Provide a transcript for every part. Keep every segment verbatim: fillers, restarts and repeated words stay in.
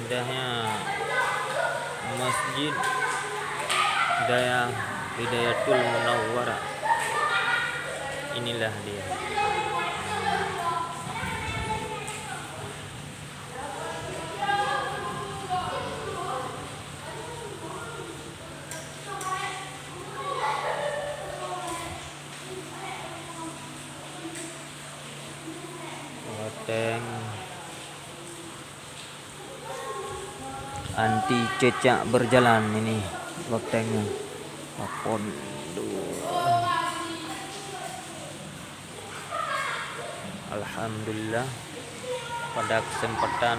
Indahnya Masjid Dayah Hidayatul Munawwarah. Inilah dia. Loteng anti cicak berjalan ini lotengnya. Pakon dua. Alhamdulillah, pada kesempatan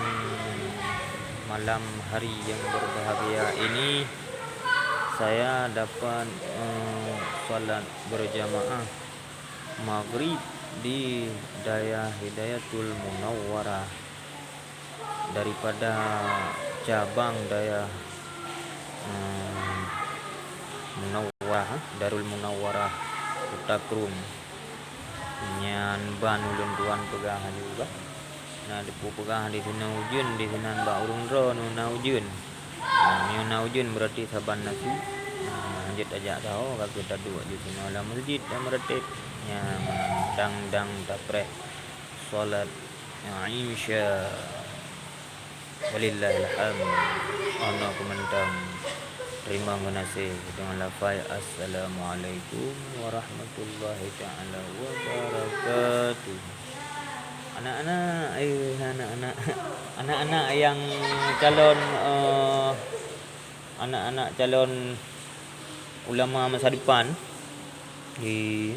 malam hari yang berbahagia ini, saya dapat, eh, salat berjamaah maghrib di Dayah Hidayatul Munawwarah, daripada cabang Dayah, eh, Munawwarah, Darul Munawwarah Kuta Krueng. Nyan ban ulôn tuan peugah laju bah. Na teupeue peugah di sinoe ujeuen, di sinan bak ureuëng droeneuh na ujeuen. Nah, meunyoe na ujeuen, berarti saban na su. Nah, lanjut tajak saho, ka geutanyoe duek di sinoe lam masjid dan meuratéb. Nyan meunan dang-dang tapreh salat, ya, Isya. Walillahil hamd. Ana keumantöng teurimong geunaséh deungon lafai, "Assalamualaikum warahmatullahi taala wabarakatuh." Anak-anak, eh, anak-anak, anak-anak yang calon, eh, anak-anak calon ulama masa depan di